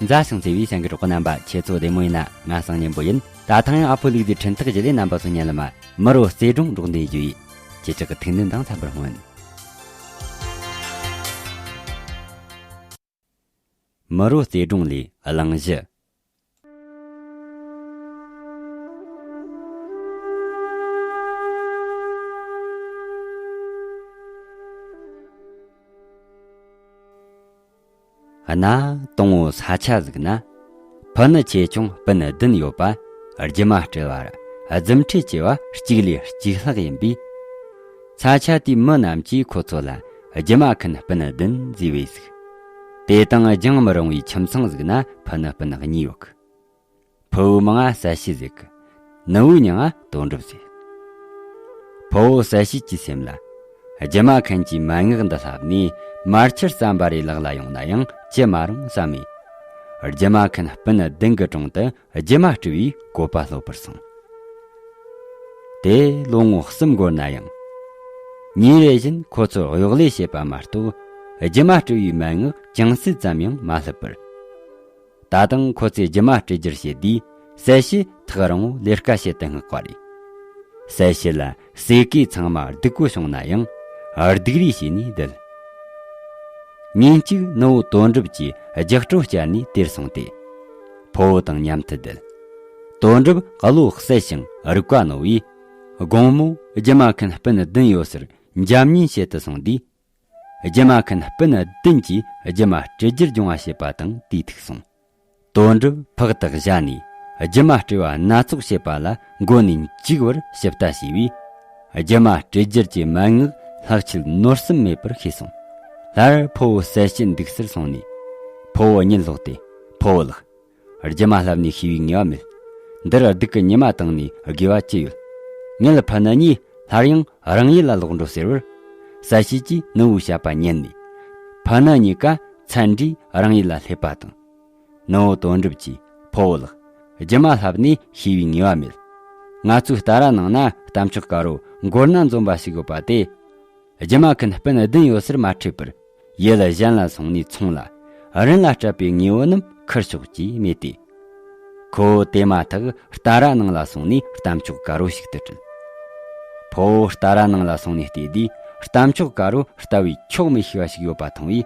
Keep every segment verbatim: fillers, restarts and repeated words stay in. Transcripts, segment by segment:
མཛའ་ཞིང་བརྩེ་བའི་སེང་གེ་གྲོགས་པོ་རྣམ་པ། ཁྱེད་ཚོ་བདེ་མོ་ཡིན་ན། ང་སང་ཉིན་པོ་ཡིན། ད་ཐེངས་ཨ་ཕོ་ལུག་རྫིའི་འཕྲིན་ཐག་བརྒྱུད་དེ་རྣམ་པ་ཚོ་ཉན་ལ་མ། མི་རོ་རྩེ་སྒྲུང་སྒྲོག་འདོན་རྒྱུ་ཡིན། ཁྱེད་ཅག་གི་ཐུགས་སྣང་དང་འཚམས་པར་སྨོན། མི་རོ་རྩེ་སྒྲུང་ལས་གླེང་གཞི། གནའ་དང་པོ་ས་ཆ་ཟིག་ན། ཕུ་ནུ་ཆེ་ཆུང་སྤུན་བདུན་ཡོད་པ། རྒྱུ་མ་སྤྲེལ་བ་རྫུ་འཕྲུལ་ཆེ་བ་གཅིག་ལས་གཅིག་ལྷག་ཡིན་པས། ས་ཆ་དེའི་མི་རྣམས་ཀྱིས་ཁོ་ཚོ་ལ་རྒྱུ་མ་ཁན་སྤུན་བདུན་ཟེར་བས་ཟིག། དེ་དང་རྒྱང་མི་རིང་བའི་ཁྱིམ་ཚང་ཟིག་ན་ཕུ་ནུ་སྤུན་གཉིས་ཡོད་གི། ཕུ་བོའི་མིང་ང་གསལ་བྱེད་ཟེར་གི། ནུ་བོའི་མིང་ང་དོན་གྲུབ་ཟེར། ཕུ་བོ་གསལ་བྱེད་ཀྱི་སེམས་ལ། རྒྱུ་མ་ཁན་གྱི་མན་ངག་འདི་བསླབས་ནས་མར་ཆུར་རྩམ་པ་རེ་ལག་ལ་ཡོང་ན་ཡང་ཅི་མ་རུང་བསམ་མེད། རྒྱུ་མ་ཁན་སྤུན་བདུན་གྱི་དྲུང་དུ་རྒྱུ་མ་སྤྲུལ་བའི་བཀོད་པ་སློབ་པར་སོང་། དེ་ལོ་ངོ་གསུམ་འགོར་ན་ཡང་། ཉིན་རེ་བཞིན་ཁོ་ཚོར་གཡོག་ལས་བྱེད་པ་མ་གཏོགས། རྒྱུ་མ་སྤྲུལ་བའི་མན་ངག་ཅུང་ཟད་ཙམ་ཡང་མ་བསླབས་པར། ད་དུང་ཁོ་ཚོས་རྒྱུ་མ་སྤྲུལ་རྒྱུར་བྱེད་དུས། གསལ་བྱེད་ཐག་རིང་བོ་ལས་ཀ་བྱེད་དུ་མངགས་པ་རེད། གསལ་བྱེད་ལ་ཟས་གོས་ཚང་མ་སྡུག་པོ་བྱུང་ན་ཡང་། སྡུག་རུས་བྱས་ནས་བསྡད། ཉིན་གཅིག་ནུ་བོ་དོན་གྲུབ་ཀྱིས་རྒྱགས་སྤྲོ་བསྐྱལ་ནས་དེར་སོང་སྟེ། ཕུ་བོ་དང་མཉམ་དུ་བསྡད། དོན་གྲུབ་བློ་གསལ་ཞིང་རིག་པ་རྣོ་བས། དགོང་མོ་རྒྱུ་མ་ཁན་སྤུན་བདུན་ཡོད་སར་འཇམ་ཉིན་བྱེད་དུ་སོང་དུས། རྒྱུ་མ་ཁན་སྤུན་བདུན་གྱིས་རྒྱུ་མ་སྤྲུལ་རྒྱུར་སྦྱོང་བ་བྱེད་པ་དང་དེས་ཐུག་སོང་། དོན་གྲུབ་ཕག་ཏུ་བཞག་ནས་རྒྱུ་མ་སྤྲུལ་བ་སྣ་ཚོགས་བྱེད་པ་ལ་མགོ་ནས་མཇུག་བར་ཞིབ་ལྟ་བྱས་པས། རྒྱུ་མ་སྤྲུལ་རྒྱུར་གྱི་མན་ངག་ལྷག་ཆད་ནོར་སེམས་མེད་པར་ཤེས་སོང་། སླར་ཕུ་བོ་གསལ་བྱེད་འདུག་སར་སོང་ནས། ཕུ་བོ་གཉིད་ལོག་སྟེ། ཕུ་བོ་ལགས། རྒྱུ་མ་བསླབས་ནས་ཤེས་པའི་ངེས་པ་མེད། འདིར་སྡུག་གི་ཉི་མ་བཏང་ནས་དགོས་པ་ཅི་ཡོད། ངེད་ཕུ་ནུ་གཉིས་སླར་ཡང་རང་ཡུལ་ལ་ལོག་འགྲོ་ཟེར་བར། གསལ་བྱེད་ཀྱིས་ནུ་བོའི་བཤད་པ་ཉན་ནས། ཕུ་ནུ་གཉིས་ཀ་ཚན་འདྲིས་རང་ཡུལ་ལ་སླེབས་པ་དང་། ནུ་བོ་དོན་གྲུབ་ཀྱིས་ཕུ་བོ་ལགས། རྒྱུ་མ་བསླབས་ནས་ཤེས་པའི་ངེས་པ་མེད། ང་ཚོའི་རྟ་ར་ནང་ན་རྟ་མཆོག་དཀར་པོ་མགོ་སྣ་འཛོམས་པ་ཞིག་ཡོད་པ་དེ། རྒྱུ་མ་ཁན་སྤུན་བདུན་ཡོད་སར་མ་ཁྲིད་པར། ཡུལ་གཞན་ལ་སོང་ནས་ཚོང་ལ་རིན་ལ་སྤྲད་པའི་དངོས་པོ་རྣམས་ཁུར་ཤོག་ཅེས་སྨྲས་ཏེ། ཁོ་བོ་དེ་མ་ཐག་རྟ་ར་ནང་ལ་སོང་ནས་རྟ་མཆོག་དཀར་པོ་ཞིག་ཏུ་ཁྲིད། ཕོ་བོ་རྟ་ར་ནང་ལ་སོང་ནས་བལྟས་དུས་རྟ་མཆོག་དཀར་པོ་ལྟ་བས་ཆོག་མི་ཤེས་པ་ཞིག་ཡོད་པ་མཐོང་བས།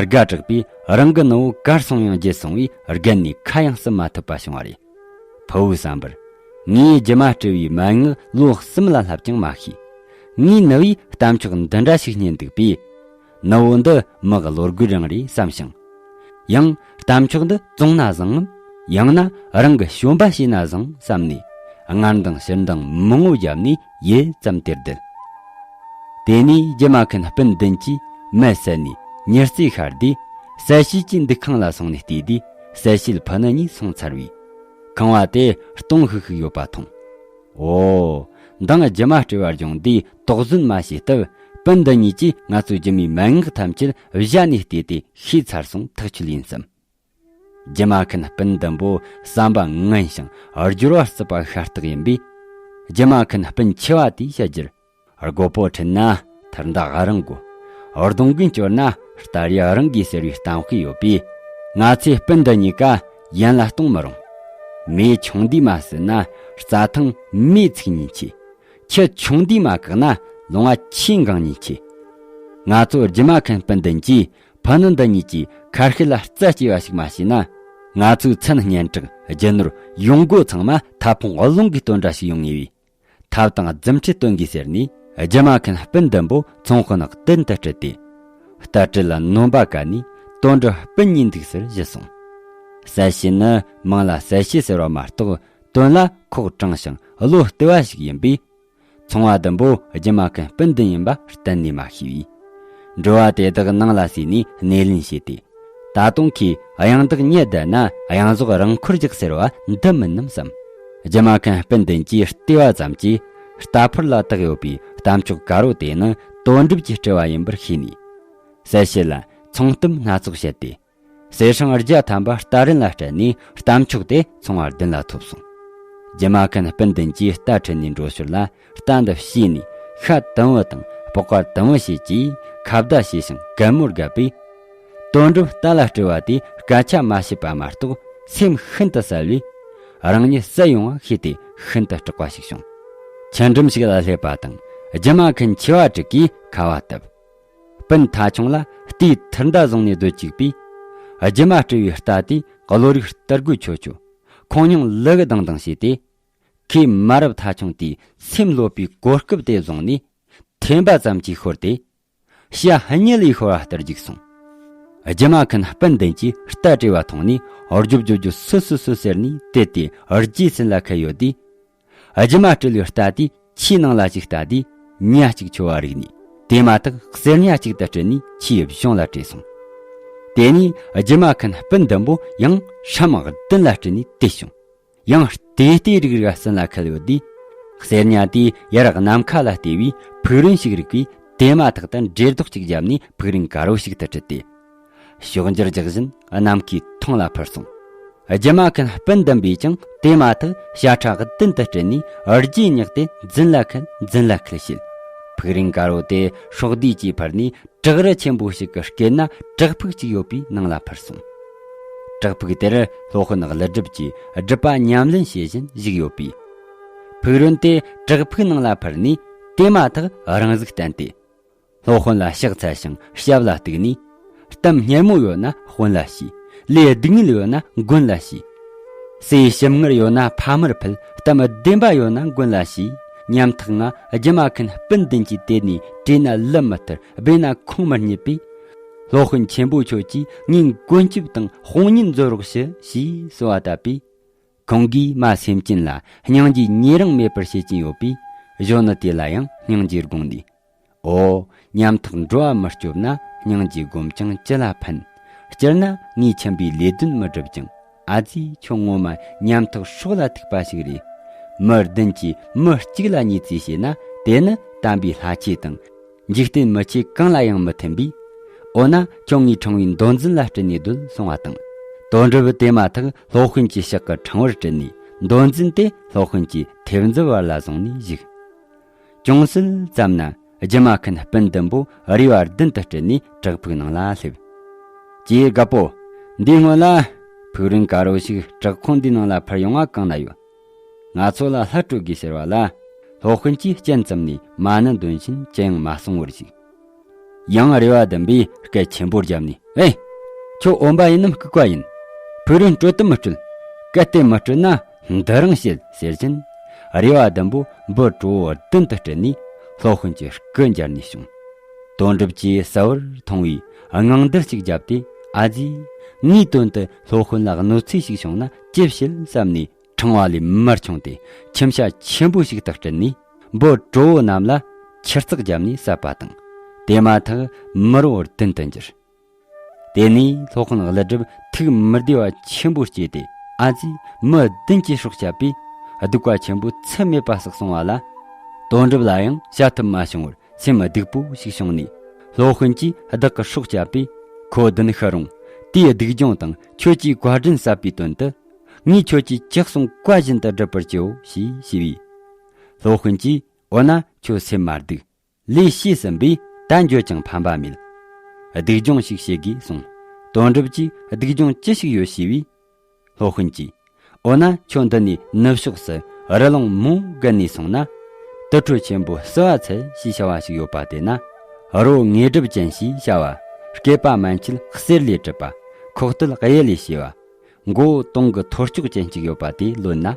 དགའ་དྲགས་པས་རང་གི་ནུ་བོ་གར་སོང་ཡང་བརྗེད་སོང་བས་རྒན་ནས་ཁ་ཡང་ཟུམ་མ་ཐུབ་པ་བྱུང་བ་རེད། ཕུ་བོའི་བསམ་པར། ངས་རྒྱུ་མ་སྤྲུལ་བའི་མན་ངག་ལོ་གསུམ་ལ་བསླབས་ཀྱང་མ་ཤེས། ངའི་ནུ་བོས་རྟ་མཆོག་འདི་འདྲ་ཞིག་རྙེད་འདུག་པས། ནུ་བོ་འདི་མི་གི་བློ་རྒོད་རང་རེད་བསམ་ཞིང་། ཡང་རྟ་མཆོག་འདི་བཙོང་ན་བཟང་ངམ། ཡང་ན་རང་གི་བྱོན་པ་བྱས་ན་བཟང་བསམ་ནས། སྔར་འདང་ཕྱིར་འདང་མང་བོ་བརྒྱབ་ནས་ཡུད་ཙམ་དེར་བསྡད། དེ་ནས་རྒྱུ་མ་ཁན་སྤུན་བདུན་གྱིས་མལ་བསལ་ནས་མྱུར་རྩེ་ཤར་དུས། གསལ་བྱེད་ཀྱི་འདུ་ཁང་ལ་སོང་ནས་བལྟས་དུས། གསལ་བྱེད་ཕུ་ནུ་གཉིས་སོང་ཚར་བས། ཁང་བ་དེ་སྟོང་ཤིག་ཤིག་ཡོད་པ་མཐོང་། འོ། མདང་རྒྱུ་མ་སྤྲུལ་བ་སྦྱོང་དུས་དོགས་ཟོན་མ་བྱས་སྟབས། སྤུན་འདི་གཉིས་ཀྱིས་ང་ཚོའི་རྒྱུ་མའི་མན་ངག་ཐམས་ཅད་གཞལ་ནས་བལྟས་ཏེ་ཤེས་ཚར་སོང་ཐག་ཆོད་ཡིན་བསམ། རྒྱུ་མ་ཁན་སྤུན་བདུན་པོ་བསམ་པ་ངན་ཞིང་སྦྱོར་བ་རྩུབ་པ་ཤ་སྟག་ཡིན་པས། རྒྱུ་མ་ཁན་སྤུན་ཆེ་བ་དེས་བཤད་རྒྱུར། རྒོད་པོ་ཁྲིད་ན་ཐར་མདའ་རང་དགོས། གདོང་རྒན་སྐྱོར་ན་རྟ་རེ་རང་དགོས་ཟེར་བའི་གཏམ་དཔེ་ཡོད་པས། ང་ཚོའི་སྤུན་འདི་གཉིས་ཀ་ཡན་ལ་གཏོང་མི་རུང་། མེ་ཆུང་དུས་མ་བསད་ན་རྩྭ་ཐང་མེས་ཚིག་ཉེན་ཆེ། ཁྱི་ཆུང་དུས་མ་བཀག་ན་ལོང་བ་ཆེས་འགང་ཉེན་ཆེ། ང་ཚོ་རྒྱུ་མ་ཁན་སྤུན་བདུན་གྱིས་ཕུ་ནུ་འདི་གཉིས་ཀྱི་ཁ་ཤས་ལ་རྩྭ་སྐྱེས་པ་ཞིག་མ་བྱས་ན། ང་ཚོའི་མཚན་སྙན་གྲགས་རྒྱུ་ནོར་ཡོང་སྒོ་ཚང་མ་ཐབ་ཕོང་རླུང་གིས་བཏོན་འདྲ་ཞིག་ཡོང་ངེས་པས། ཐབ་དང་རྫུ་འཕྲུལ་སྟོན་དགོས་ཟེར་ནས་རྒྱུ་མ་ཁན་སྤུན་བདུན་པོ་ཚོང་དཔོན་ཀུན་ཏུ་ཁྲིད་དེ། རྟ་དྲེལ་ལ་ནོམ་པ་བཀལ་ནས་དོན་གྲུབ་སྤུན་གཉིས་འདུག་སར་བཞུད་སོང་། གསལ་བྱེད་ནི་མིང་ལ་གསལ་བྱེད་ཟེར་བ་མ་གཏོགས་དོན་ལ་ཁོག་དྲང་ཞིང་བློ་བདེ་བ་ཞིག་ཡིན་པས། ཚོང་བ་བདུན་པོ་རྒྱུ་མ་ཁན་སྤུན་བདུན་ཡིན་པ་གཏན་ནས་མ་ཤེས་པས། འགྲུལ་བ་དེ་དག་ནང་ལ་བསུས་ནས་སྣེ་ལེན་བྱས་ཏེ། ད་དུང་ཁོས་གཡང་འདག་ཉལ་བསྡད་ན་གཡང་ཟོག་རང་འཁོར་རྒྱག་ཟེར་བ་འདི་མིན་ནམ་བསམ། རྒྱུ་མ་ཁན་སྤུན་བདུན་གྱིས་བལྟས་པ་ཙམ་གྱིས་རྟ་ཕོར་ལ་བཏགས་ཡོད་པའི་རྟ་མཆོག་དཀར་པོ་དེ་ནི་དོན་གྲུབ་ཀྱིས་སྤྲུལ་བ་ཡིན་པར་ཤེས་ནས། གསལ་བྱེད་ལ་ཚོང་གཏམ་སྣ་ཚོགས་བཤད་དེ། གསེར་སྲང་བརྒྱ་ཐམ་པ་རྟ་རིན་ལ་སྤྲད་ནས་རྟ་མཆོག་དེ་ཚོང་བ་བདུན་ལ་ཐོབ་སོང་། རྒྱུ་མ་ཁན་སྤུན་བདུན་གྱིས་རྟ་ཁྲིད་ནས་འགྲོ་ཞོར་ལ་རྟ་འདི་བཤས་ནས་ཤ་དུམ་བུ་དང་སྤགས་པ་དུམ་བུ་བྱས་ཀྱིས་ཁ་བརྡ་བྱས་ཤིང་གད་མོ་བརྒྱབ་པས། དོན་གྲུབ་རྟ་ལ་སྤྲད་པ་དེས་སྐད་ཆ་མ་བཤད་པ་མ་གཏོགས་སེམས་ཤིན་ཏུ་གསལ་བས། རང་ཉིད་བསད་ཡོང་བ་ཤེས་ཏེ་ཤིན་ཏུ་སྐྲག་པ་ཞིག་བྱུང་། ཆུ་འགྲམ་ཞིག་ལ་སླེབས་པ་དང་རྒྱུ་མ་མཁན་ཆེ་བ་དྲུག་གིས་ཁ་བ་བཏབ། སྤུན་ཐ་ཆུང་ལ་རྟའི་ཐུར་མདའ་བཟུང་ནས་སྡོད་བཅུག་པས། རྒྱུ་མ་སྤྲུལ་བའི་རྟ་དེས་བློ་རིག་སྟར་དགོས་ཆོ་ཆོ། ཁོང་སྙིང་ལུ་གུ་ལྡང་ལྡང་བྱས་ཏེ། ཁོས་མ་རབས་ཐ་ཆུང་དེའི་སེམས་ལོག་པའི་གོ་སྐབས་དེ་བཟུང་ནས། འཐེན་པ་ཙམ་གྱིས་ཤོར་ཏེ། ཤ་སྙི་ལས་ཤོར་བ་ལྟར་འཇིགས་སོང་། རྒྱུ་མ་མཁན་སྤུན་བདུན་གྱིས་རྟ་བྲོས་པ་མཐོང་ནས། རྒྱུབ་རྒྱུབ་རྒྱུབ་སུ་སུ་སུ་ཟེར་ནས་དེད་དེ་རྗེས་ཟིན་ལ་ཁད་ཡོད་དུས། རྒྱུ་མ་སྤྲུལ་བའི་རྟ་དེས་ཆུའི་ནང་ལ་ཞིག་ལྟ་དུས། ཉ་གཅིག་འཕྱོ་བ་རིག་ནས། དེ་མ་ཐག་གསེར་ཉ་གཅིག་ཏུ་སྤྲུལ་ནས་ཆུའི་གཞུང་ལ་བྲོས་སོང་། དེ་ནས་རྒྱུ་མ་མཁན་སྤུན་བདུན་པོ་ཡང་ཧྲམ་བདུན་ལ་སྤྲུལ་ནས་དེད་བྱུང་། ཡང་ལྟེ་ལྟེ་རིག་རིག་སྲིན་ལ་ཁད་ཡོད་དུས། གསེར་ཉ་དེས་ཡར་ནམ་མཁའ་ལ་ལྟེ་བའི་ཕུག་རོན་ཞིག་རིག་པས། དེ་མ་ཐག་ཏུ་འགྲེ་ལྡོག་ཅིག་བརྒྱབ་ནས་ཕུག་རོན་དཀར་བོ་ཞིག་ཏུ་སྤྲུལ་ཏེ། ཕྱོགས་འགྱུར་རྒྱག་བཞིན་ནམ་མཁའི་མཐོངས་ལ་འཕུར་སོང་། རྒྱུ་མ་མཁན་སྤུན་བདུན་པོས་ཀྱང་དེ་མ་ཐག་ཞ་ཁྲ་བདུན་དུ་སྤྲུལ་ནས་རྗེས་བསྙེགས་ཏེ་རྫུན་ལ་ཁད་རྫུན་ལ་ཁད་བྱེད། ཕུག་རོན་དཀར་བོ་དེ་སྲོག་བསྡུས་ཀྱིས་འཕུར་ནས། བྲག་རི་ཆེན་པོ་ཞིག་གི་སྐེད་ན་བྲག་ཕུག་ཅིག་ཡོད་པའི་ནང་ལ་འཕུར་སོང་། བྲག་ཕུག་དེར་སློབ་དཔོན་ཀླུ་སྒྲུབ་ཀྱིས་སྒྲུབ་པ་ཉམས་ལེན་བྱེད་བཞིན་བཞུགས་ཡོད་པས། ཕུག་རོན་དེ་བྲག་ཕུག་ནང་ལ་འཕུར་ནས་དེ་མ་ཐག་རང་གཟུགས་བསྟན་ཏེ། སློབ་དཔོན་ལ་ཕྱག་འཚལ་ཞིང་ཞབས་ལ་གཏུགས་ནས། གཏམ་སྙན་མོ་ཡོད་ན་དཔོན་ལ་བྱས། ལས་སྡུག་བསྔལ་ཡོད་ན་མགོན་ལ་བྱས། ཟས་ཞིམ་མངར་ཡོད་ན་ཕ་མར་ཕུལ། གཏམ་བདེན་པ་ཡོད་ན་མགོན་ལ་བྱས། ཉམ་ཐག་ང་རྒྱུ་མ་མཁན་སྤུན་བདུན་གྱིས་དེད་ནས་བྲོས་ན་ལུ་མི་ཐར། སྦས་ན་ཁོང་མི་རྙེད་པས། སློབ་དཔོན་ཆེན་པོ་ཁྱོད་ཀྱིས་ངའི་མགོན་སྐྱབས་དང་དཔུང་གཉེན་མཛོད་རོགས་ཞུ་ཞེས་གསོལ་བ་བཏབ་པས། ཁོང་གིས་མ་སེམས་ཅན་ལ་སྙིང་རྗེ་ཉེ་རིང་མེད་པར་བྱེད་ཀྱིན་ཡོད་པས། གཞོན་ནུ་དེ་ལ་ཡང་སྙིང་རྗེ་དགོངས་ནས། འོ། ཉམ་ཐག་འགྲོ་བ་མི་སྐྱོབ་ན། སྙིང་རྗེ་སྒོམ་ཀྱང་ཅི་ལ་ཕན། སྤྱིར་ན་ངས་ཁྱིམ་པའི་ལས་དོན་མི་སྒྲུབ་ཅིང་། ཨ་ཙི། ཁྱོད་ངོ་མ་ཉམ་ཐག་སྲོག་ལ་ཐུག་པ་ཞིག་རེད། མི་བདུན་གྱིས་མི་གཅིག་ལ་ཉེས་རྩིས་བྱས་ན། དེ་ནི་དམ་པའི་ལྷ་ཆོས་དང་། འཇིག་རྟེན་མི་ཆོས་གང་ལ་ཡང་མི་མཐུན་པས། འོ་ན་ཁྱོད་ངའི་ཕྲེང་བའི་མདོ་འཛིན་ལ་སྤྲད་ནས་སྡོད་གསུང་བ་དང་། དོན་གྲུབ་དེ་མ་ཐག་སློབ་དཔོན་གྱི་ཕྱག་གི་ཕྲེང་བར་སྤྲུལ་ནས། མདོ་འཛིན་དེ་སློབ་དཔོན་གྱི་མཐེབ་མཛུབ་བར་ལ་བཟུང་ནས་བཞུགས། ཅུང་ཟད་ཙམ་ན་རྒྱུ་མ་མཁན་སྤུན་བདུན་པོ་རེ་བ་བདུན་དུ་སྤྲུལ་ནས་བྲག་ཕུག་ནང་ལ་སླེབས། ཀྱེ་རྒད་པོ། འདིའི་སྔོན་ལ་ཕུག་རོན་དཀར་བོ་ཞིག་བྲག་ཁུང་འདིའི་ནང་ལ་འཕུར་ཡོང་བ་གང་ན་ཡོད། ང་ཚོ་ལ་ལྷ་སྤྲོད་དགོས་ཟེར་བ་ལ། སློབ་དཔོན་གྱིས་སྤྱན་བཙུམ་ནས་མ་ཎི་འདོན་བཞིན་ཅི་ཡང་མ་གསུང་བར་བཞུགས། ཡང་རེ་བ་ལྡན་པས་སྐད་ཆེན་པོ་བརྒྱབ་ནས། ཨེ། ཁྱོད་འོན་པ་ཡིན་ནམ་ལྐུགས་པ་ཡིན། ཕུག་རོན་སྤྲོད་དམ་མི་སྤྲོད། གལ་ཏེ་མི་སྤྲོད་ན་འདི་རང་བྱེད་ཟེར་བཞིན། རེ་བ་ལྡན་པོ་འབུ་གྲོ་བོ་བདུན་དུ་སྤྲུལ་ནས་སློབ་དཔོན་གྱི་སྐུ་འབྱར་ནས་བྱུང་། དོན་གྲུབ་ཀྱིས་གསལ་བོར་མཐོང་བས་དངངས་འདུལ་ཅིག་བརྒྱབ་སྟེ། ཨ་ཙི། ངའི་དོན་དུ་སློབ་དཔོན་ལ་གནོད་འཚེ་ཞིག་བྱུང་ན་ཅི་བྱེད་བསམ་ནས། ཕྲེང་བ་ལས་མར་མཆོངས་ཏེ་ཁྱིམ་བྱ་ཆེན་པོ་ཞིག་ཏུ་སྤྲུལ་ནས། འབུ་གྲོ་བོ་རྣམས་ལ་ཆུ་ཙག་བརྒྱབ་ནས་བསད་པ་དང་། དེ་མ་ཐག་མི་རོ་བདུན་དུ་འགྱུར། དེ་ནས་སློབ་དཔོན་ཀླུ་སྒྲུབ་ཐུགས་མི་བདེ་བ་ཆེན་པོ་སྐྱེས་ཏེ། ཨ་ཙི། མི་བདུན་གྱིས་སྲོག་བསྐྱབས་པས་སྡིག་པ་ཆེན་པོ་ཚད་མེད་པ་བསགས་སོང་བ་ལ། དོན་གྲུབ་ལ་ཡང་བྱ་ཐབས་མ་བྱུང་བར་སེམས་སྡུག་པོ་ཞིག་བྱུང་ནས། སློབ་དཔོན་གྱིས་བདག་གི་སྲོག་བསྐྱབས་པས། ཁོ་བདུན་ཤི་རུང་། དེའི་སྡིག་སྦྱོང་དང་ཁྱོད་ཀྱིས་བཀའ་དྲིན་གསབ་པའི་དོན་དུ། ངས་ཁྱོད་ཀྱི་ལྕགས་ཟུང་བཀའ་བཞིན་དུ་སྒྲུབ་པར་བགྱིའོ་ཞེས་ཞུས་པས། སློབ་དཔོན་གྱིས། འོ་ན་ཁྱོད་སེམས་མ་སྡུག། ལས་བྱས་ཟིན་པས་ད་འགྱོད་ཀྱང་ཕན་པ་མེད། སྡིག་སྦྱོང་ཞིག་བྱེད་དགོས་གསུངས། དོན་གྲུབ་ཀྱིས། སྡིག་སྦྱོང་ཅི་ཞིག་ཡོད་ཞུས་པས། སློབ་དཔོན་གྱིས། འོ་ན་ཁྱོད་འདི་ནས་ནུབ་ཕྱོགས་སུ་རི་ཀླུང་མོ་བརྒལ་ནས་སོང་ན། དུར་ཁྲོད་ཆེན་པོ་བསིལ་བ་ཚལ་ཞེས་བྱ་བ་ཞིག་ཡོད་པ་དེ་ན། རི་བོ་དངོས་གྲུབ་ཅན་ཞེས་བྱ་བ། སྐེད་པ་མན་ཆད་གསེར་ལས་གྲུབ་པ། ཁོག་སྟོད་གཡུ་ལས་བྱས་པ། མགོ་བོ་དུང་གི་ཐོར་ཅོག་ཅན་ཅིག་ཡོད་པ་དེ་ལོན་ན།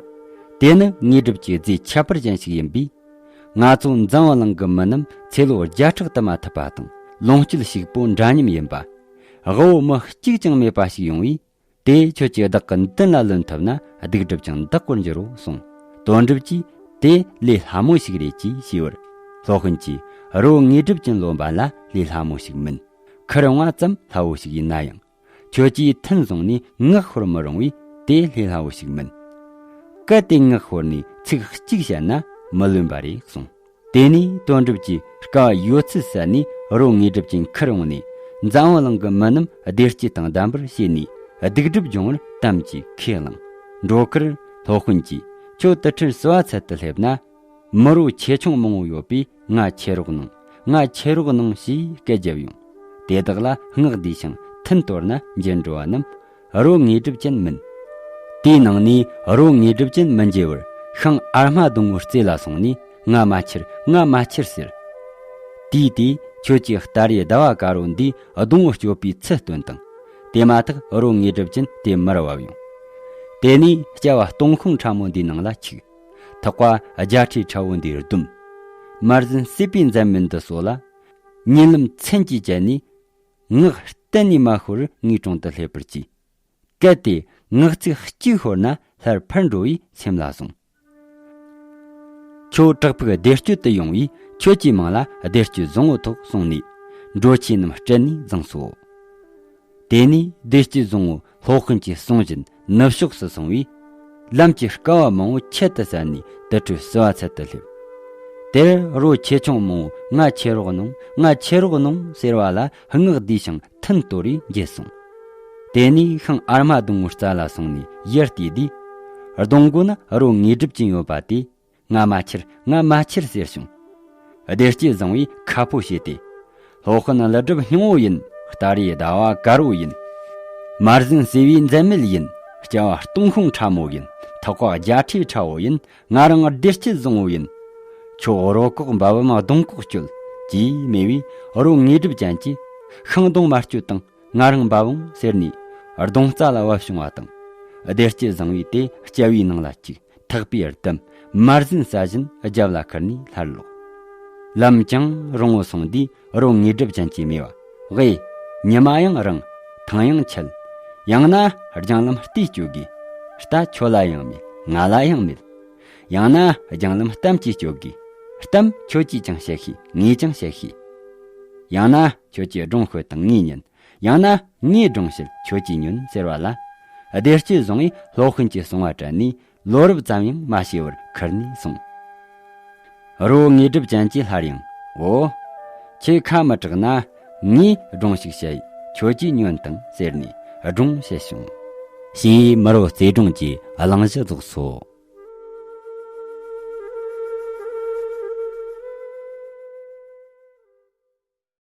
དེ་ནི་དངོས་གྲུབ་ཀྱི་རྫས་ཁྱད་པར་ཅན་ཞིག་ཡིན་པས། ང་ཚོ་འཛམ་བུ་གླིང་གི་མི་རྣམས་ཚེ་ལོ་བརྒྱ་ཕྲག་དུ་མ་ཐུབ་པ་དང་། ལོངས་སྤྱོད་ཕྱུག་པོ་འདྲ་མཉམ་ཡིན་པ། དབུལ་བོ་མི་གཅིག་ཀྱང་མེད་པ་ཞིག་ཡོང་བས། དེ་ཁྱོད་ཀྱིས་བདག་གི་མདུན་ལ་ལོན་ཐུབ་ན་སྡིག་སྒྲིབ་ཀྱང་འདག་པར་འགྱུར་རོ་གསུངས། དོན་གྲུབ་ཀྱིས་དེ་ལས་སླ་མོ་ཞིག་རེད་ཅེས་ཞུས་པར། སློབ་དཔོན་གྱིས་རི་བོ་དངོས་གྲུབ་ཅན་ལོན་པ་ལ་ལས་སླ་མོ་ཞིག་མིན། ཁུར་འོང་བ་ཙམ་སླ་བོ་ཞིག་ཡིན་ན་ཡང་། ཁྱོད་ཀྱིས་ཐུན་བཟུང་ནས་ངག་ཤོར་མི་རུང་བས་དེ་ལས་སླ་བོ་ཞིག་མིན། གལ་ཏེ་ངག་ཤོར་ནས་ཚིག་གཅིག་བཤད་ན་མི་ལོན་པ་རེད་གསུངས། དེ་ནས་དོན་གྲུབ་ཀྱིས་དཀའ་བ་ཡོད་ཚད་བསལ་ནས་རི་བོ་དངོས་གྲུབ་ཅན་ཁུར་འོང་ནས། འཛམ་བུ་གླིང་གི་མི་རྣམས་བདེ་སྐྱིད་དང་ལྡན་པར་བྱས་ནས་སྡིག་སྒྲིབ་སྦྱོང་བར་དམ་གྱིས་ཁས་བླངས། འགྲོ་ཁར་སློབ་དཔོན་གྱིས། ཁྱོད་དུར་ཁྲོད་བསིལ་བ་ཚལ་དུ་སླེབས་ན། མི་རོ་ཆེ་ཆུང་མང་བོ་ཡོད་པས་ང་ཁྱེར་རོགས་གནང་། ང་ཁྱེར་རོགས་གནང་ཞེས་སྐད་བརྒྱབ་ཡོང་། དེ་དག་ལ་སྔགས་བཟླས་ཤིང་ ཐུན་གཏོར་ན་མཇལ་འགྲོ་བ་རྣམས་རོ་དངོས་གྲུབ་ཅན་མིན། དེའི་ནང་ནས་རོ་དངོས་གྲུབ་ཅན་མི་མཇལ་བར་ཤིང་ཨར་མ་སྡོང་བོའི་རྩེ་ལ་སོང་ནས། ང་མ་ཁྱེར། ང་མ་ཁྱེར་ཟེར། དེས་དེ་ཁྱོད་ཀྱིས་ད་རེས་ཟླ་བ་དཀར་པོ་འདིའི་སྡོང་བོ་གཅོད་པའི་ཚུལ་སྟོན་དང་། དེ་མ་ཐག་རོ་དངོས་གྲུབ་ཅན་དེ་མར་བབས་ཡོང་། དེ་ནས་སྐྱ་བ་སྟོང་ཤོང་ཕྲ་མོ་འདིའི་ནང་ལ་ཆུག། ཐག་པ་རྒྱ་ཁྲི་ཁྲ་བོ་འདིར་བསྡོམས། མར་ཟིན་སྲིད་པའི་མཛད་མི་འདི་སོགས་ལ། ཉིན་ལམ་ཚན་གྱིས་བཅད་ནས། ངག་གཏན་ནས་མ་ཤོར་བར་ངའི་དྲུང་དུ་སླེབས་པར་གྱིས། གལ་ཏེ་ངག་ཚིག་གཅིག་ཤོར་ན་སླར་ཕར་འགྲོ་བའི་སེམས་ལ་ཟུངས། ཁྱོད་བྲག་ཕུག་བདེ་སྤྱོད་དུ་ཡོང་བས། ཁྱོད་ཀྱི་མིང་ལ་བདེ་སྤྱོད་བཟང་པོ་ཐོགས་གསུངས་ནས། འགྲོ་ཆས་རྣམས་སྤྲད་ནས་བརྫངས་སོ། དེ་ནས་བདེ་སྐྱིད་བཟང་པོ་སློབ་དཔོན་གྱིས་གསུང་བཞིན་ནུབ་ཕྱོགས་སུ་སོང་བས། ལམ་གྱི་དཀའ་བ་མང་པོ་ཁྱད་དུ་བསད་ནས་དུར་ཁྲོད་བསིལ་བ་ཚལ་དུ་སླེབས། དེར་རོ་ཆེ་ཆུང་མང་པོས་ང་ཁྱེར་རོགས་གནང་། ང་ཁྱེར་རོགས་གནང་ཟེར་བ་ལ་བསྔགས་བསྡུས་ཤིང་ཐུན་གཏོར་བས་འགྱེད་སོང་། དེ་ནས་ཤིང་ཨར་མ་སྡོང་པོའི་རྩ་ལ་སོང་ནས་ཡར་བལྟས་དུས། སྡོང་མགོ་ན་རོ་དངོས་གྲུབ་ཅན་ཡོད་པ་དེས། ང་མ་ཁྱེར། ང་མ་ཁྱེར་ཟེར་བྱུང་། བདེ་སྐྱིད་བཟང་པོས་ཁ་ཕོ་བྱས་ཏེ། སློབ་དཔོན་ཀླུ་སྒྲུབ་སྙིང་པོ་ཡིན། རྟ་རེ་ཟླ་བ་དཀར་པོ་ཡིན། མར་ཟིན་སེ་བའི་མཛད་མེད་ཡིན། སྐྱ་བ་སྟོང་ཤོང་ཁྲ་མོ་ཡིན། ཐག་པ་རྒྱ་ཁྲི་ཁྲ་བོ་ཡིན། ང་རང་བདེ་སྐྱིད་བཟང་པོ་ཡིན། ཁྱོད་རོ་ཁོག་འབབ་བམ་སྡོང་ཁོག་གཅོད་ཅེས་སྨྲས་པས། རོ་དངོས་གྲུབ་ཅན་གྱིས་ཤིང་སྡོང་མ་གཅོད་དང་། ང་རང་འབབ་འོང་ཟེར་ནས་སྡོང་རྩ་ལ་བབས་བྱུང་བ་དང་། བདེ་སྐྱིད་བཟང་པོས་དེ་སྐྱ་བའི་ནང་ལ་བཅུག། ཐག་པས་བསྡམས། མར་ཟིན་ཟ་བཞིན་རྒྱབ་ལ་ཁུར་ནས་སླར་ལོག། ལམ་ཅུང་རིང་བོ་སོང་དུས་རོ་དངོས་གྲུབ་ཅན་གྱིས་སྨྲས་པ། ཝེ། ཉི་མ་ཡང་རིང་། ཐང་ཡང་ཆད། ཡང་ན་རྒྱང་ལམ་བལྟས་སྐྱོད་དགོས། རྟ་ཁྱོད་ལ་ཡང་མེད། ང་ལ་ཡང་མེད། ཡང་ན་རྒྱང་ལམ་གཏམ་གྱིས་སྐྱོད་དགོས། གཏམ་ཁྱོད་ཀྱིས་ཀྱང་བཤད་ཤེས། ངས་ཀྱང་བཤད་ཤེས། ཡང་ན་ཁྱོད་ཀྱིས་སྒྲུང་ཤོད་དང་ངས་ཉན། ཡང་ན་ངས་སྒྲུང་བཤད་ཁྱོད་ཀྱིས་ཉོན་ཟེར་བ་ལ། བདེ་སྐྱིད་བཟང་པོས་སློབ་དཔོན་གྱིས་གསུང་བ་དྲན་ནས་ལོ་རབས་ཙམ་ཡང་མ་ཤེས་པར་ཁུར་ནས་སོང་། རོ་དངོས་གྲུབ་ཅན་གྱིས་སླར་ཡང་། འོ། ཁྱེད་ཁ་མི་གྲག་ན་ངས་སྒྲུང་ཞིག་བཤད་ཡིན། ཁྱོད་ཀྱིས་ཉོན་དང་ཟེར་ནས་སྒྲུང་བཤད་བྱུང་། ཞིང་ཡིག་མི་རོ་རྩེ་སྒྲུང་གི་གླེང་གཞི་རྫོགས་སོ།